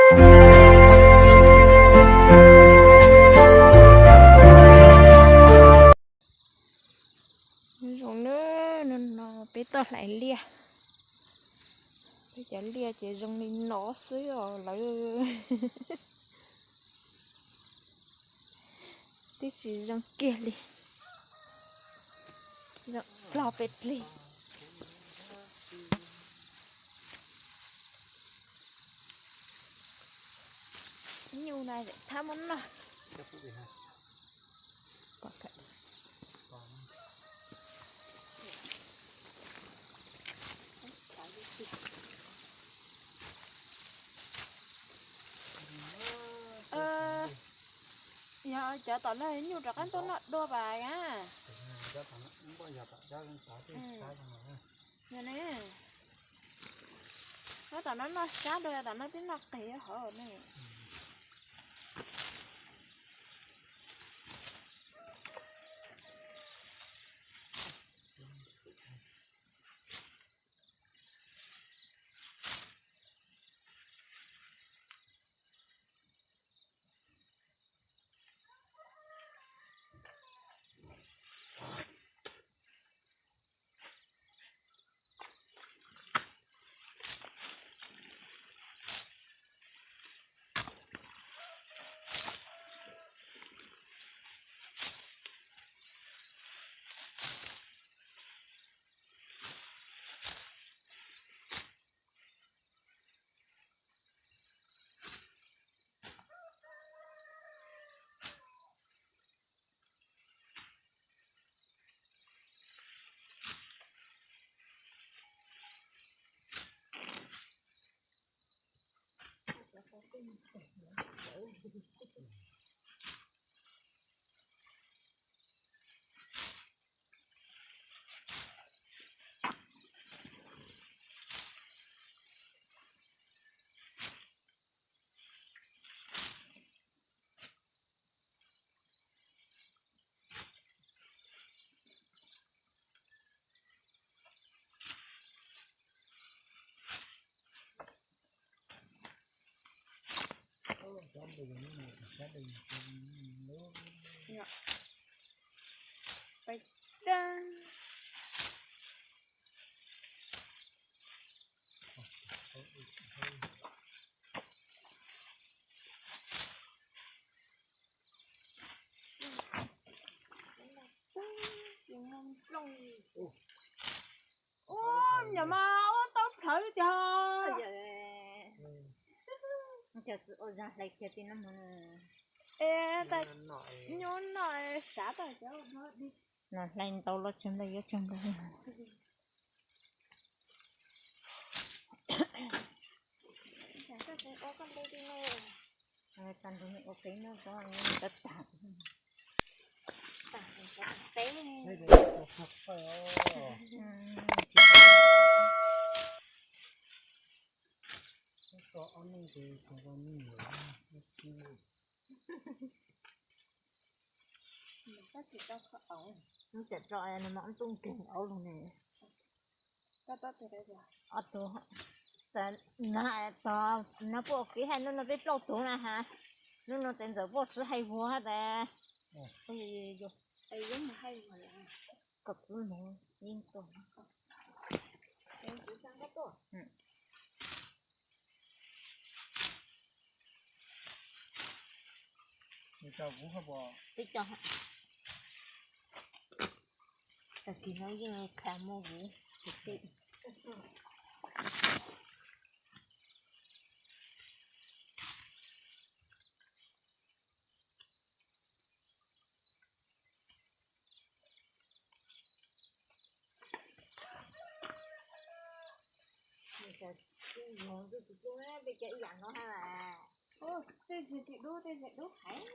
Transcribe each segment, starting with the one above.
Zoo na, no peb toj hlais liaj, peb cov liaj ces zoo li no xwb os lawv. Twb tsis zoo kiag li, zoo plog pes plig. Nyuj na thab muab noj. Yog cov tom no nyuj rov qab tuaj noj dua pas a. Yog ne, nyob tom no noj sab dua, tom no twb noj qis hauv ne. Pais dab. Ua, nyob mas ua tau plhawv tiag. Cov txiv ua zog hlais kiag ti no mus. Es tas nyuj no sav tas cov no hlais ntau los tsawg npawg yuav tsawg npawg. Tag nrho ua kev no tod tab tag. Tsis tau kho aub, nws tso nws mam ntuj nkeeg aub lug ne. Ob tug, no puaj kev hais hnub no peb plaub tug na ha, hnub no tes ntxawm puaj sib hais huav hab tas. Koj txwb mus yeej tuaj. Tag kis no yeej kha muaj vim. Peb cov ib yam no hab las. Tej tsis dub, tej tsis dub heev.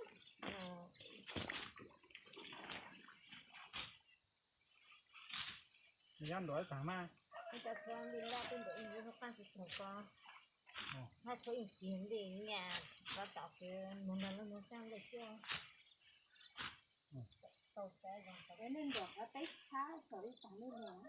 Nyob nruam ib tag mas. Cov tshuav nti loj tej ntawd ib ntsis lub qab tsis txog ko. Hab tshuav ib ntsis nti nyam rov tom kev mus ntawm lub mus sab nqaij xwb. Tau saib zoo tau. Nej nruam qhov teb tshab saum ib tag nej nruam.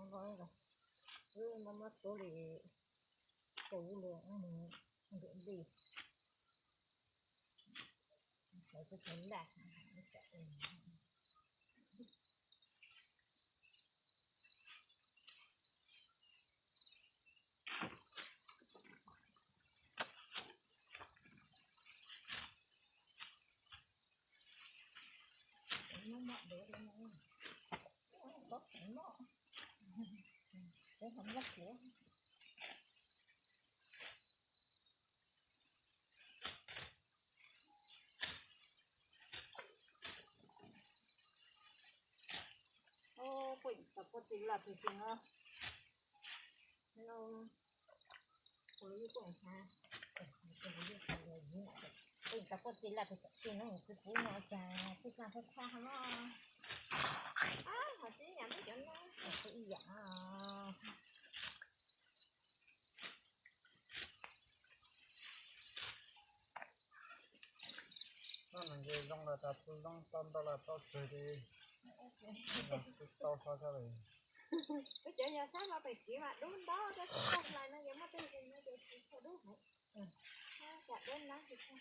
Wb muab muab tuav li, tus li ntiam li, xav tus tus laj, muab mov duav li no, tov mov, tov mov duav. Puaj tas puaj tij laj pes xwb no. Hello, ua lub yeej pooj hab, puaj tas puaj tij laj pes xwb no, tsis pub no cas tij txaj txhab txhab no. Hos tib yam peb cov no ib yam. Noj nws zoo los tas txhua zoo, tau ntau los tau tsawg li, tsis tau so so li. Peb cov yog sab hlo pem tsiv mas dub ntob, koj tsis tau hlais no ces muaj tej zeeg no ces tsis tshua dub heev. Tsam dub nab tsis tau.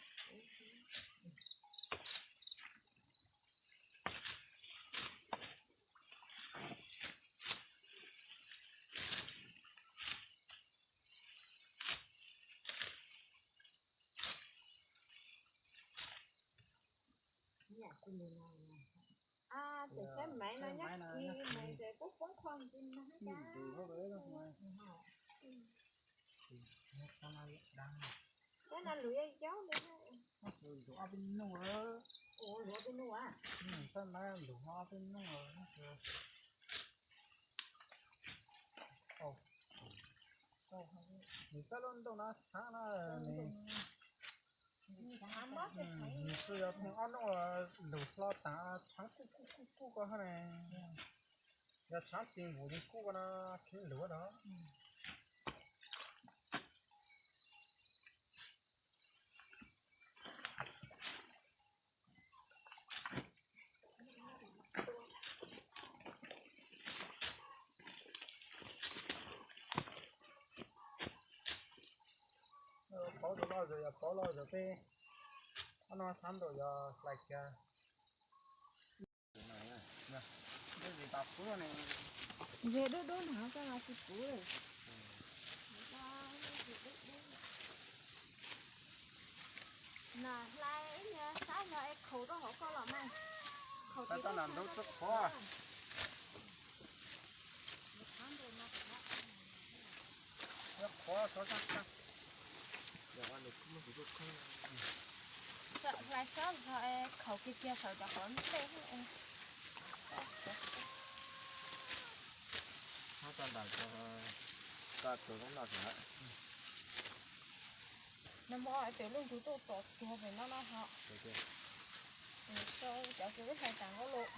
Tes saib maiv no nyob kis mas tes kuj poob qho ntsis no hab cas. Saib no lus yog yaub li. Lus ob peb nub. Ua lus ob peb nub a. Saib no lus ob peb nub. Nws koj lub ntuj no tshaav no, nws kuj yog theej ob nub lug hlo taag tshaav kuj kuj kuj kuj ko hab ne. Yog tshaav tsis nqus nws kuj ko no kheev lug dog. Pauv rau loj zog, yog pauv loj zog peb ob no txhab ntaum yog hlais kiag. Ze dub dub no koj tsis puv li. Na hlais ib nyuag sab zog es khaus rau hauv koj los mas. Khaus tsis tau ntau txog qhuav. Qhuav qhuav. Hlais sab zog es khaus kiag kiag saum cov qhov nplej. Hab tau ntawm ko, koj tuav koob noj xwb. Nag hmo hais tias lub ntug tuaj txog tsuag pem no no ho. Cov kws wb hlais tas nkaus lawm.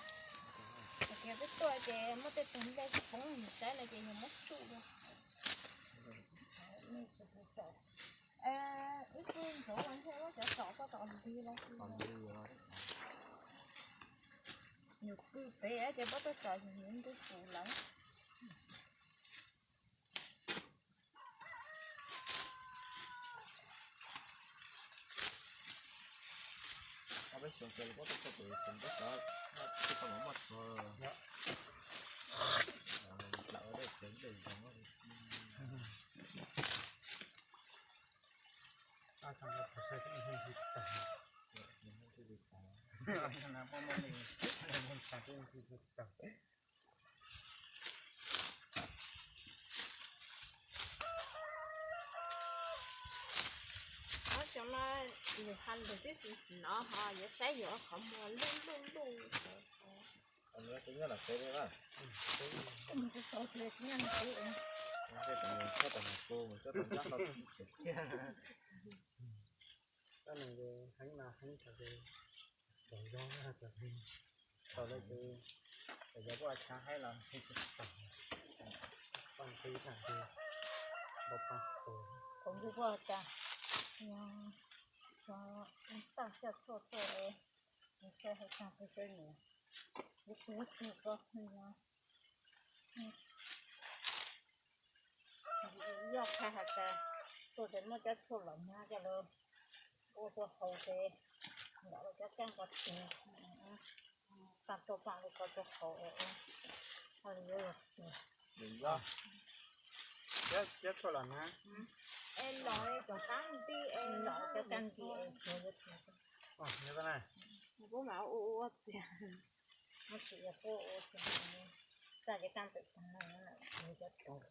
Thaum kiag peb tuaj ces muaj tej tug nplej poob yus saib no ces yus muab tsuj dua. Wb tsuj ntxuav ua ntej muab cov tsom txoj tom ntug los. Yus pw pem ces pob txha tsom yus ntws pum lawm. Ob peb xyoos ces lawv pob txha tsom pem xyoo peb tov, tsis tau mov moj tsuag. Dlawm ua dej tsev dej zoo. Ob xyoo no yus ha lug tib si no ho yuav saib yus qhov muag luj luj luj. Heev no heev tas, tau le ces yog kuj chav haib los tsis tau, paj nqi tag nqi, npau paj tus, thaum nqi kuj tas, tag xyaj tshuaj tuaj, nws txawj hais tag peb seb nws, yuav tus tus ko, nws, Yog qhia hais tias tuaj ces muab cov tshuaj los nag coj los ua rau haus ces nram cov kab npua txwv, tag tuaj paj li ko rau haus es ua, ho li yuav yog txwv. Cov tshuaj los nag, es los cov kab nti, es los cov kab nti es txwv yuav txwv. Ua txwv, ua txwv, txaj cov kab ntawm tag no, cov txwv. Cov kab, cov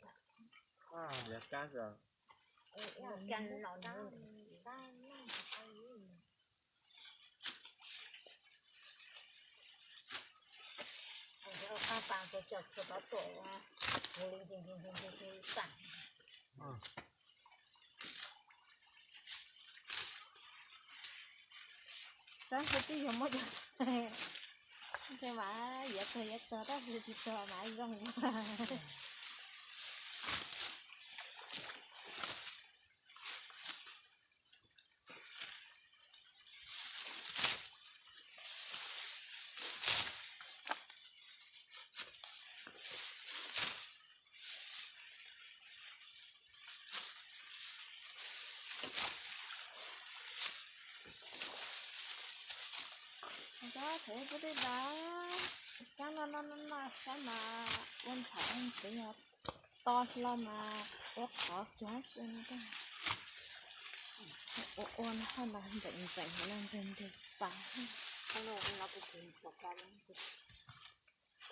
kab no. Qab pas rau cov txhua tod tuaj ua li tag. Tab sis twb yog muab cov, ntshe mas yuav tuag yuav tuag, tab sis tsis tuag mas zoo. Kab thaum ub pub tej ntawd, kab no no no no saib mas ua nthav ua ntxhiv, to hlo mas ua qhov cuag tsi no, ua ua no haj mas nteem nteem no nreg nreg pas.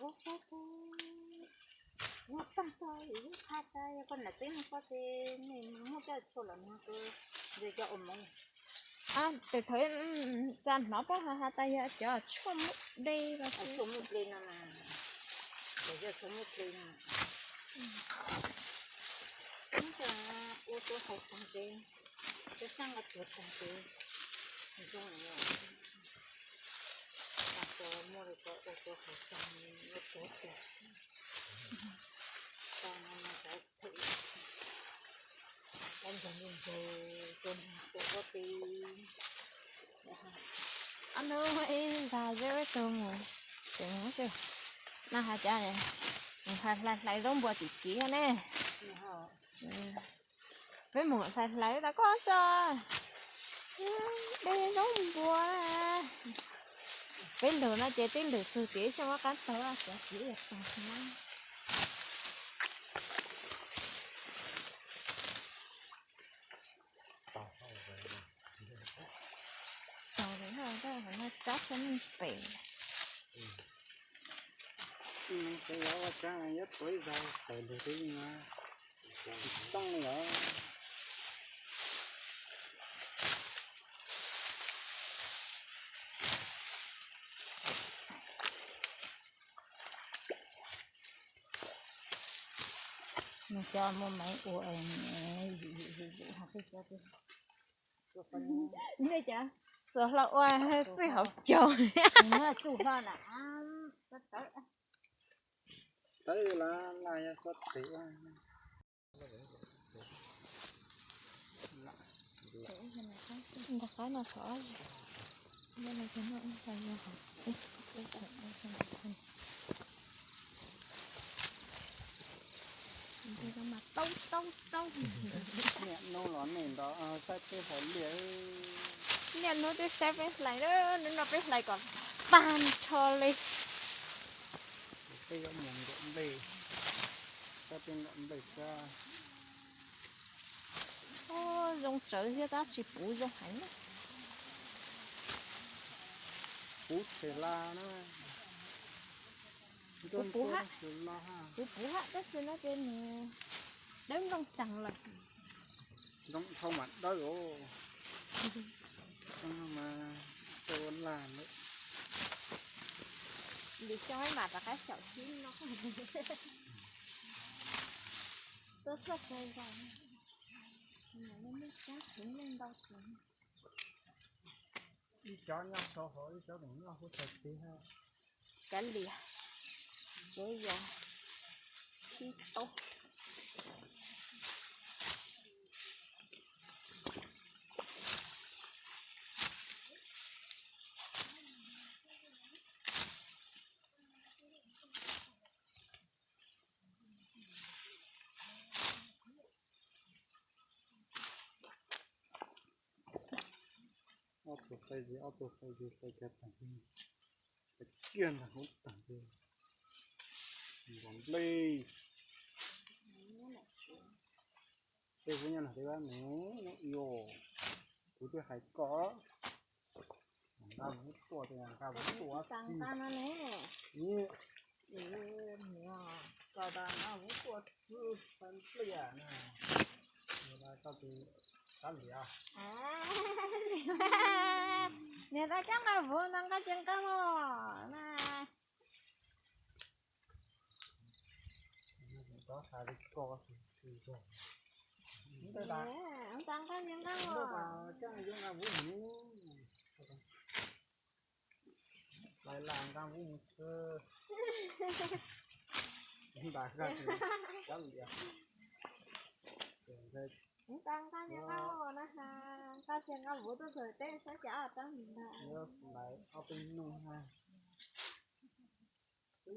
Ua saib, ua tag tag ib qha tas yog koj nam tseeb no koj ces nej muab coj tshuaj los nag, ces coj ua moov. Ces thaum tsa hnov puab has has tas yog cov tshuaj muaj ple los, tshuaj muaj ple no, cov tshuaj muaj ple no. Ua rau haus tag ces, cov xyab nqa tuag tag ces, zoo, tas muaj li ko ua rau haus tag, ua tuag tiag. Tau no mas cov phem, cov ntseg ntseg, cov ntseg ua ua ti. Ob hnub ib ntag zeb ib tug mus, ces no has cas mus hlais hlais zaub npua tim kiv ne. Peb mus hlais hlais tas koj tso, de zaub npua. Peb lwm no ces tib lwm tug ces xyoo ob qab tag cov kiv tag na. Tau lawm, no tsob txhua neeg pem. Ua tsav yuav tuav ib zaug tawm ntug twb yeej tsis tooj li os. Nws cov muaj meev ua, nej cov xuas hlo ua txwj hauv caug. Tawb la la yog xob tiv. Nta qab no txhob, mas tau tau tau. Niaj hnub los nej nrog saib peb hlais liaj. Niaj hnub twb saib peb hlais, hnub no peb hlais kom tag nrho li. Peb yuav mus nram nplej, saib peb nram nplej sab. Zoo tsawv thiab tab tsis puv zoo heev na. Puv tshem la na. Kuv puv hab, kuv puv hab tab sis no ces nws dawb nplooj tag lawm. Zoo dhau mas dawb os. Mas ua laj lawm. Vim xyoo mam rov qab xyaum sib no. Tuaj txhua txhua zaus, nej cab kuv nej ntau tus. Ib cov nyob sau hauv, ib cov mus nyob hauv tag tiv. Kav liam, kuv yog thib tub. Tus qaij zis, ob tug qaij zis, qaij kiag tag, qaij kiag ntag, hauv tag, npog nplej. Tej kuv nyob nram tej vaj ne, nyob ib os, kuv twb hais koj, nqa vuv tuaj, nqa vuv tuaj, koj tas nqa vuv tuaj xwb, tau pliam na, koj tus kab liam. Niam tais kab nqa vuv no nqa tsis nqa los na. Nqa nqa nqa nqa. Lais las nqa vuv mus xwb. Nqa nqa nqa nqa nqa na, nqa tsis nqa vuv tuaj txog teb saib cas ob rab ntag. Lais ob peb nub na.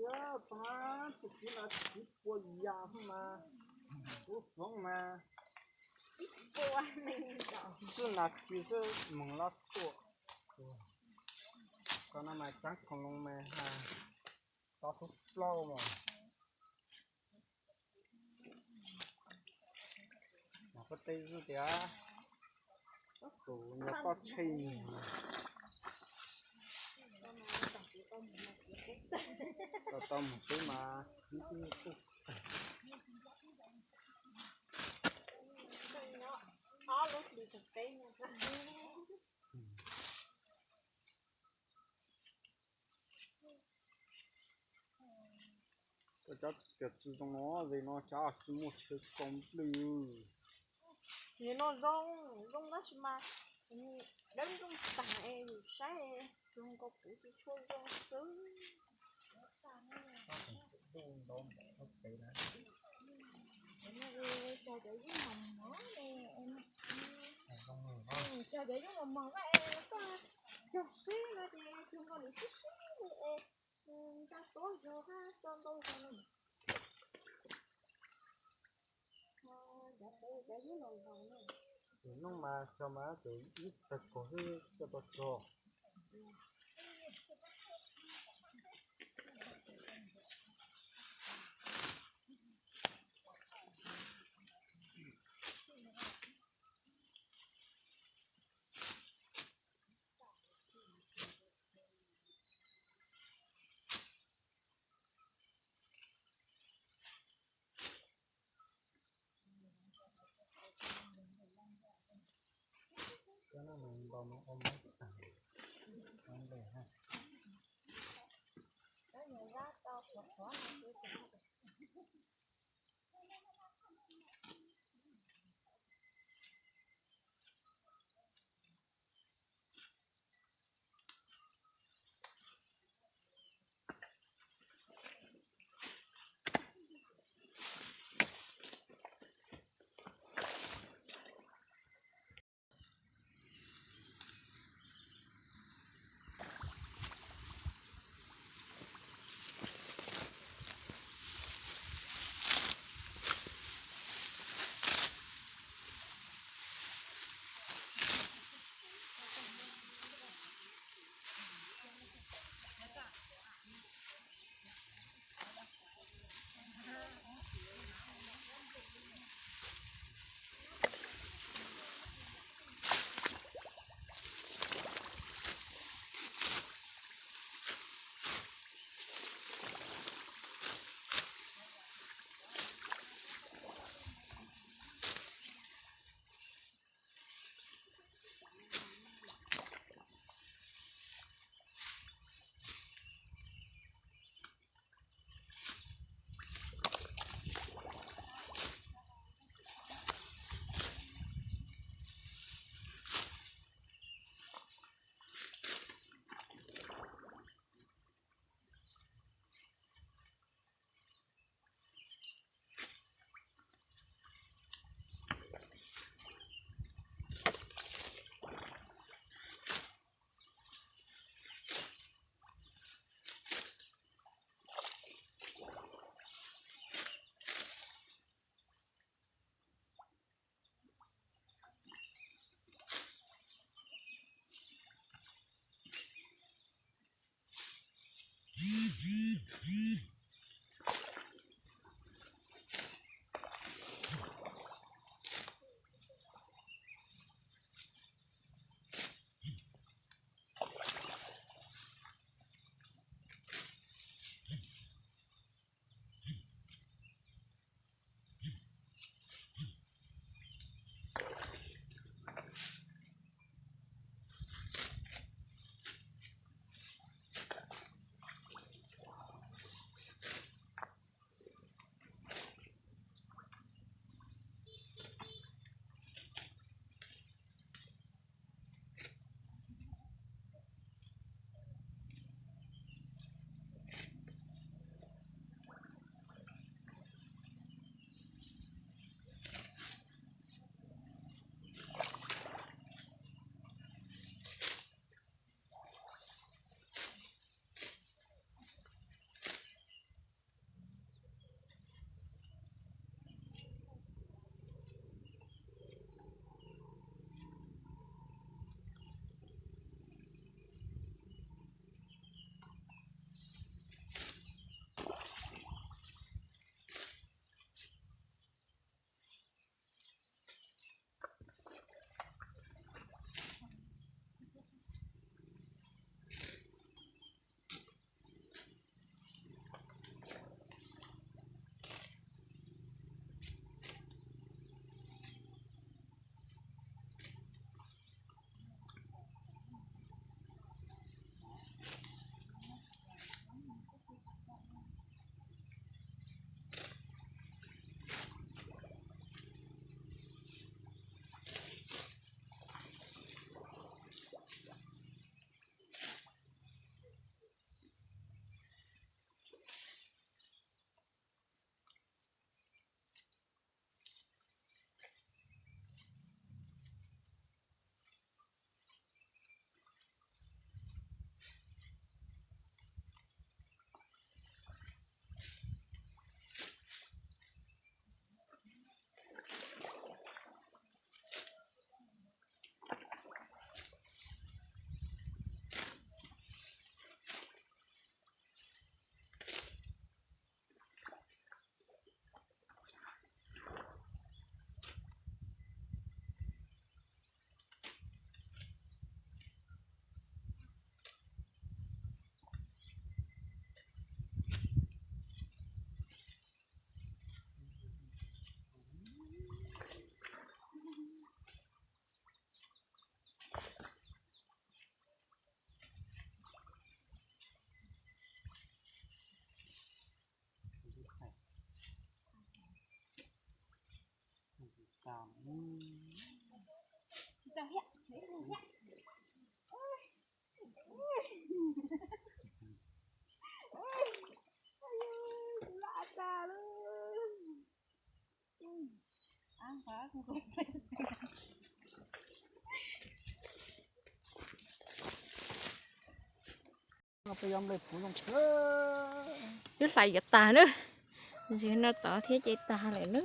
Yog tag, tus txiv no txiv pua yas xwb mas, kuv hloov mas, tsib nas this xwb moog lab tuaj. Koj no mas caab khoom loo mas has, tau tub plaub mas. Mas koj teb xwb tias, tus nyuag toj tsheej mus, tau tau mus teb mas ib tug tub. Koj cov cov txiv zoo no, ze no cov tsis muaj chaw kaus nplwj. Nim no zoo, zoo tab sis mas dawb ntuj tag es yus saib zoo nkaus kuv tsis tshua zoo xwb. Cog cov yeeb mos mos, cog cov yeeb mos mos na es koj cog sib no ces cog nkaus li sib sib li es nqa tuav zog, tso ntau zog no. Cov pem cov yeeb los laus na. Tus nooj mas cog mas tus ib tag kaug xwb coj tau txog. Cov no mas nkaus mas ua mov tag. Twb hlais yuav tag na. Zig no tod thiab ces tag lawm na.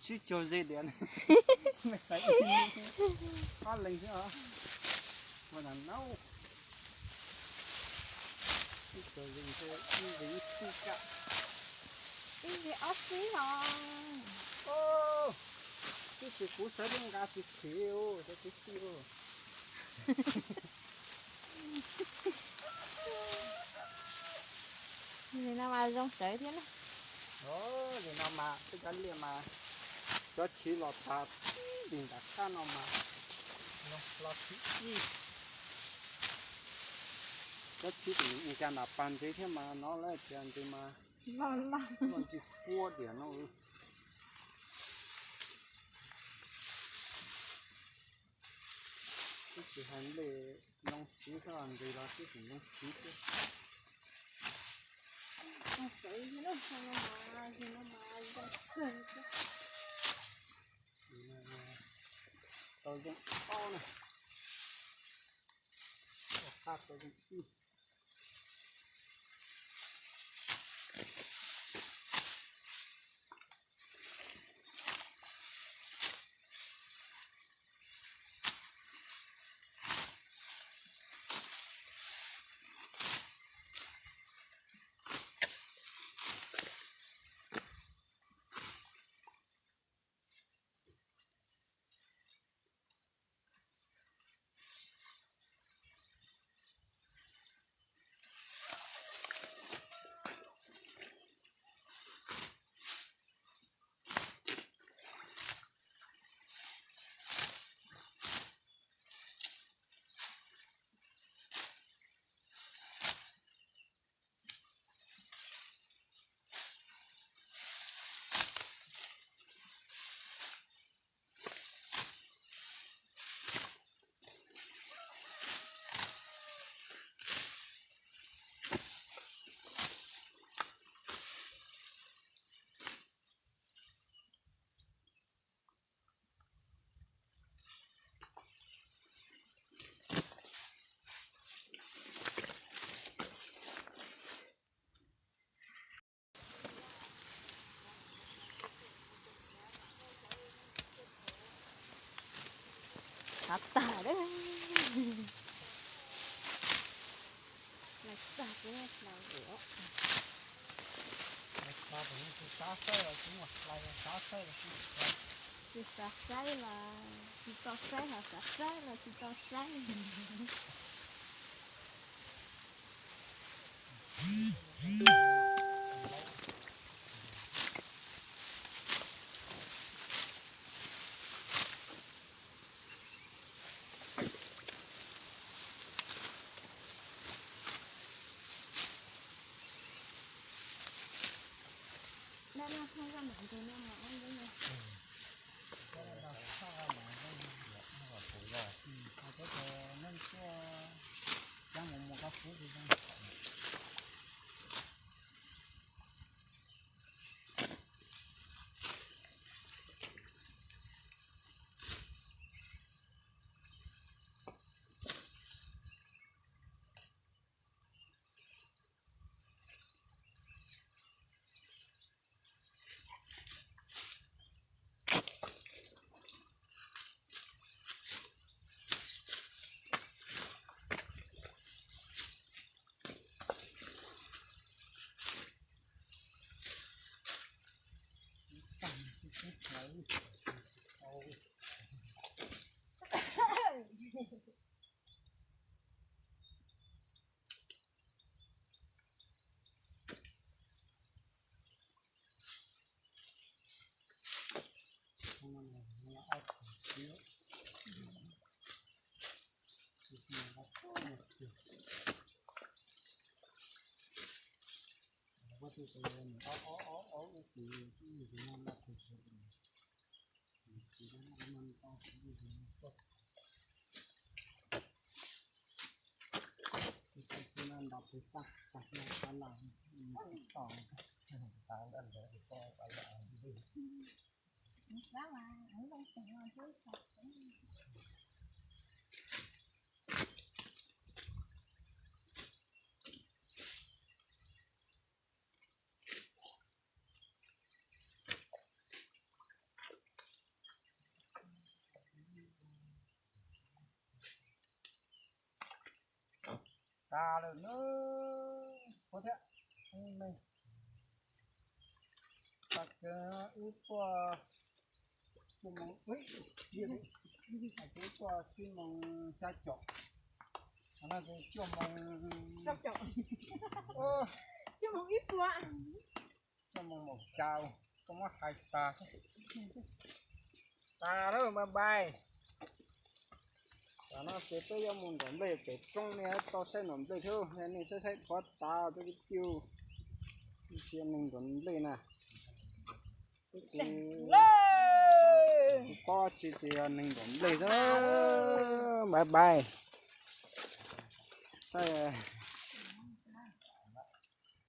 Sib txuag ze diam. Ob leeg xwb os. Ua na naub. Sib txuag ze, ib ze ib xib kam. Ib ze ob xib os. Tab sis kuv sawv daws nqa tsis khiv, cov kwv tij. Nim no mas zoo tsawv thiab na. Nim no mas peb cov liaj mas cov tshiv los tag tib ntawm qab no mas los tshiv ib. Cov tshiv tseem ua cas nram pas ntsev thiab mas no lawm tias ntsev mas los ncig puab diam no. Twb tsis hais nplej loo tsiv thiab, ntses los twb tseem loo tsiv thiab. Tau zoo ob na. Qab tau zoo ib. Av tag lawm. Lawv tag peb hlais ua. Tsis xav saib los tsis tau saib, ho xav saib los tsis tau saib. Tas lawm na, puas thiab? Tag kis ib puas, cuaj moos, ib puas tsib moos xya caum, no ces cuaj moos, cuaj moos ib puas, cuaj moos moos caum, koj muab hais tas. Tas lawm, bye bye. Tam no ces peb yuav mus nrauv nplej pem roob, nej tau saib nrauv nplej thiab, nej saib saib qhov tas peb kwv tij, ib txhia neeg nrauv nplej na. Peb kuv, kuv paub tsis, tsis yog neeg nrauv nplej xwb. Bye bye. Saib